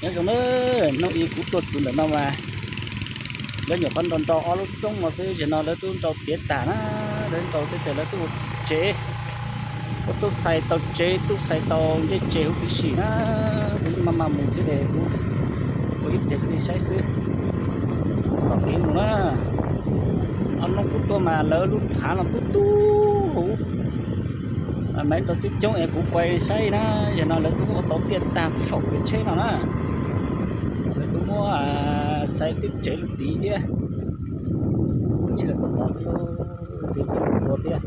Nyob zoo na, hnub ib kuv tuaj txog ntawm no mas lawv nyuam qhuav nrau nrau ob lub roob no xwb, zaum no lawv twb nrau tiav tag na, lawv nrau twb tias lawv twb ua tsev, ua tub xais tau tsev, tub xais tau ncej tsev huv tib si na, kuv yeej maj mam mus thiab es kuv ua ib pliag thiaj li saib xwb. Tom kev mus na, ob hnub kuv tuaj mas lawv lub hav no kub tub huv, mas nrau coob coob es kuv kuaj saib na, zaum no lawv twb ua tau tiaj tag saum kev tsheb no na. Lawv twb muab xais twb tsev lub tid thiab, tsis lawv txog tod thiab, ua thiab.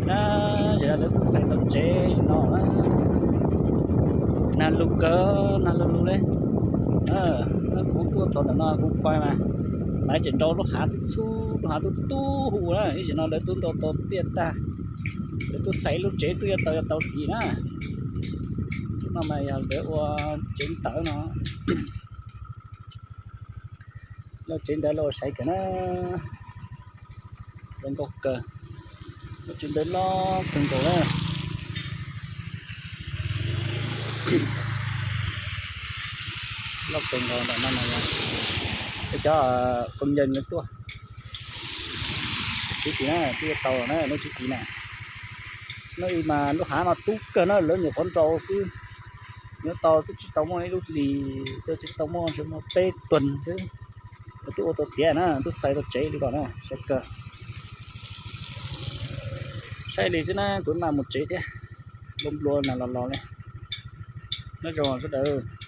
Na, zaum no lawv twb xais tau tsev no na, nag lug kawg, nag lug lug li. Kuv tuaj txog ntawm no kuv kuaj mas, mas tseem nrau lub hav txhub txhub, lub hav tub tub huv na, ib zaug no lawv twb nrau tau tiaj tag, lawv twb xais lub tsev twb yuav tau yuav tau tid na. Lub no mas yog lawv ua tsev ntawv no. Lub tsev ntawv los ua saib kawg na, loj nkauj kawg, lub tsev ntawv loj kawg nkaus na. Loj kawg nkaus ntawm no mas yog cov công nhân tuaj tsev tid na, twb yuav tau na, lub tsev tid na. Hnub ib mas lub hav no tub kawg na, lawv nyuam qhuav nrau xwb, nyob tau twb tsis tau muaj ib lub hlis, twb tsis tau muaj, tsis muaj peb tuần xwb, twb ua tau tiav na, twb xais tau tsev li ko na, saib kawg. Saib li xwb na, kuv mam mus tsev thiab, nplua nplua nag los los li. Nyob zoo sawv daws.